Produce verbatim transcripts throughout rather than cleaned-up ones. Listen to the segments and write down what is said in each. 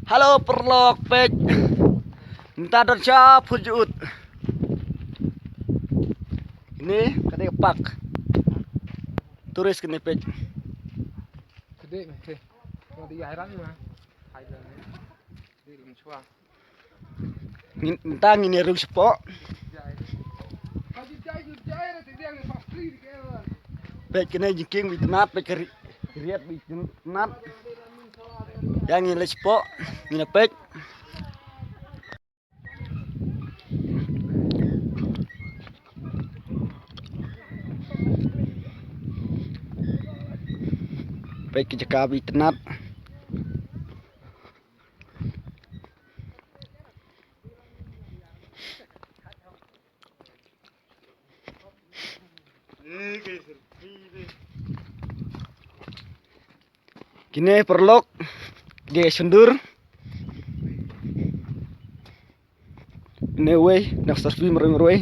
Hello paralok, peit. Mynta don sha pud jut. Kine ka dei park tourist kine, peit. Ka dei me, ka dei ai rang ma. Hai dei me. Dei lum chwa. Ngin, mynta ngin ïa rung shapoh. Peit kine jingkieng ba itynnat, peit ka ri-, ka riat ba itynnat. Ïa ngin leit shapoh, ngin ïa peit. Peit ka jaka ba itynnat. Kine paralok, ki dei ka shyndur. Kine wei, naka selfie marwei marwei.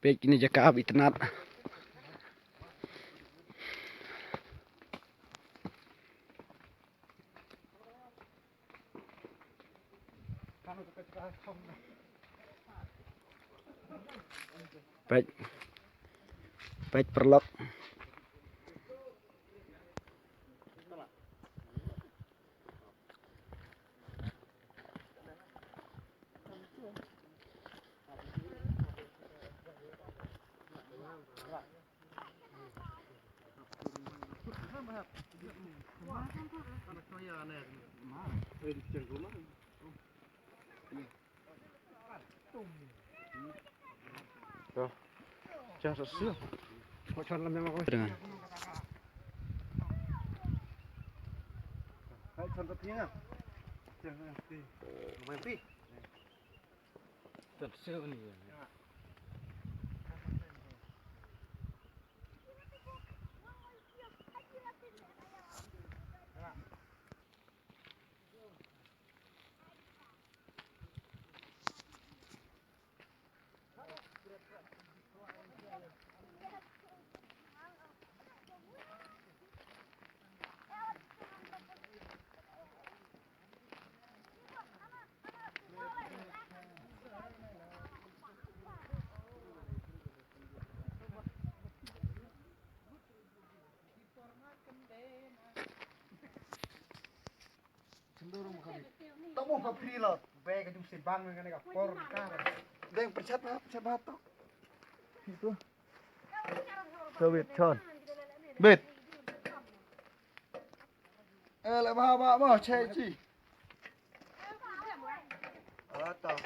Peit kine jaka ba itynnat. Peit. Peit paralok. Chah sa sih. Kok chon lam yang aku. Dengan. Hai, chon tapi nga. Chon pi. Main pi. Chon sih ni. Chenduru ma kali. Tamo ka free lot. Be ka jum si bang ngane ka por ka. Deng perchat na, perchat ba to. Itu. Sawit chon. Bet. Eh, le ba ba ba che chi. Ata.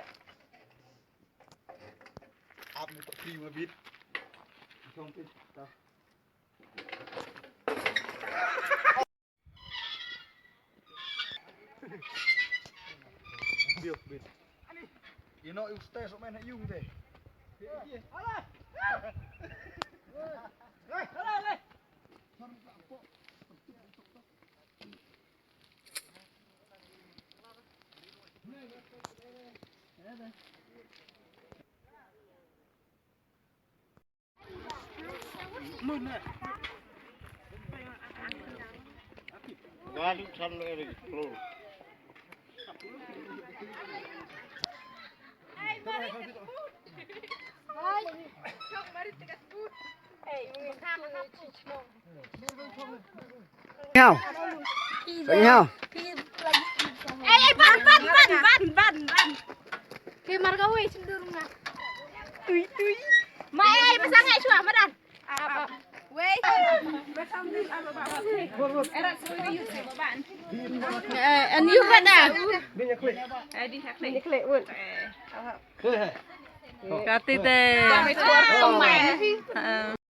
Ap ni to free ma bit. Chong pit ta. You know, you stay so many you there. Hao. Hao. Eh, eh, ban, ban, ban, ban, ban, ban. Ke marga wei cenderung ah. Tui, tui. Ma, eh, eh, masang eh, shuwa, madan. Wei. Eh, and you, brother. Eh, di klik. Di klik, wait. Kati te. Kami tuar tomai.